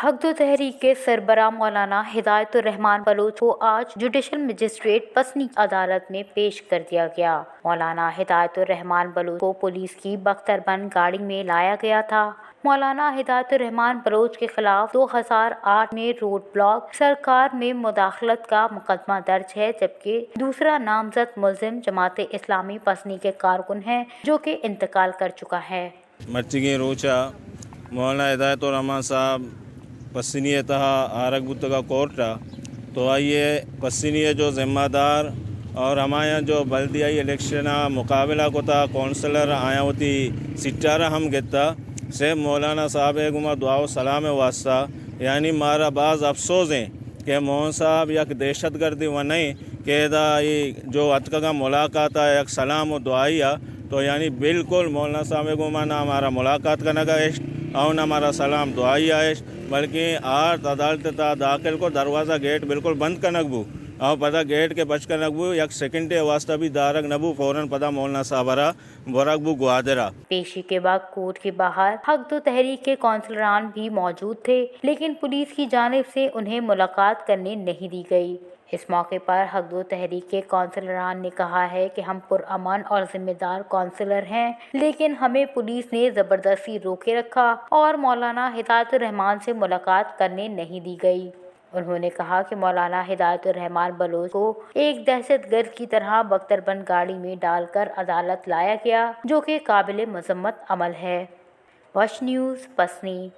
حق دو تحریک کے سربراہ مولانا ہدایت الرحمان بلوچ کو آج جوڈیشل مجسٹریٹ پسنی عدالت میں پیش کر دیا گیا۔ مولانا ہدایت الرحمان بلوچ کو پولیس کی بختر بند گاڑی میں لایا گیا تھا۔ مولانا ہدایت الرحمان بلوچ کے خلاف دو ہزار آٹھ میں روڈ بلاک، سرکار میں مداخلت کا مقدمہ درج ہے، جبکہ دوسرا نامزد ملزم جماعت اسلامی پسنی کے کارکن ہے، جو کہ انتقال کر چکا ہے۔ مرچیگیں روچ ءَ مولانا ہدایت الرحمان صاحب پسنی ءِ تہا آرگ بوتگ ءَ کورٹ ءَ، تو آئی ءِ پسنی ءِ جو ذمہ دار اور ہمایاں جو بلدیائی الیکشن ءَ مقابلہ کتا، کونسلر، آیاں وتی سیٹ ءَ را ہم گتا۔ صرف مولانا صاحب ءِ گوما دعا و سلام ءِ واسطہ، یعنی مارا باز افسوس ایں کہ موہن صاحب یک دہشت گردے و نہیں کہ ادا اے جو اتکگاں ملاقات ءَ یک سلام و دعائی ءَ، تو یعنی بالکل مولانا صاحب ءِ گوما نہ ہمارا ملاقات کنگ ءَ اشت، او نہ ہمارا سلام دعائی ءَ اشت، بلکیں آرت عدالت ءِ تہا داخل کو، دروازہ گیٹ بالکل بند کنگ بو، او پدا گیٹ کہ پچ کنگ بو، یک سیکنڈے واسطہ بھی دارگ نہ بو، فوراً پدا مولانا صاحب ءَ را برگ بو گوادر ءَ۔ پیشی کے وقت کورٹ کے باہر حق دو تحریک کے کونسلران بھی موجود تھے، لیکن پولیس کی جانب سے انہیں ملاقات کرنے نہیں دی گئی۔ اس موقع پر حق دو تحریک کے کونسلران نے کہا ہے کہ ہم پرامن اور ذمہ دار کونسلر ہیں، لیکن ہمیں پولیس نے زبردستی روکے رکھا اور مولانا ہدایت الرحمان سے ملاقات کرنے نہیں دی گئی۔ انہوں نے کہا کہ مولانا ہدایت الرحمان بلوچ کو ایک دہشت گرد کی طرح بختر بند گاڑی میں ڈال کر عدالت لایا گیا، جو کہ قابل مذمت عمل ہے۔ وش نیوز، پسنی۔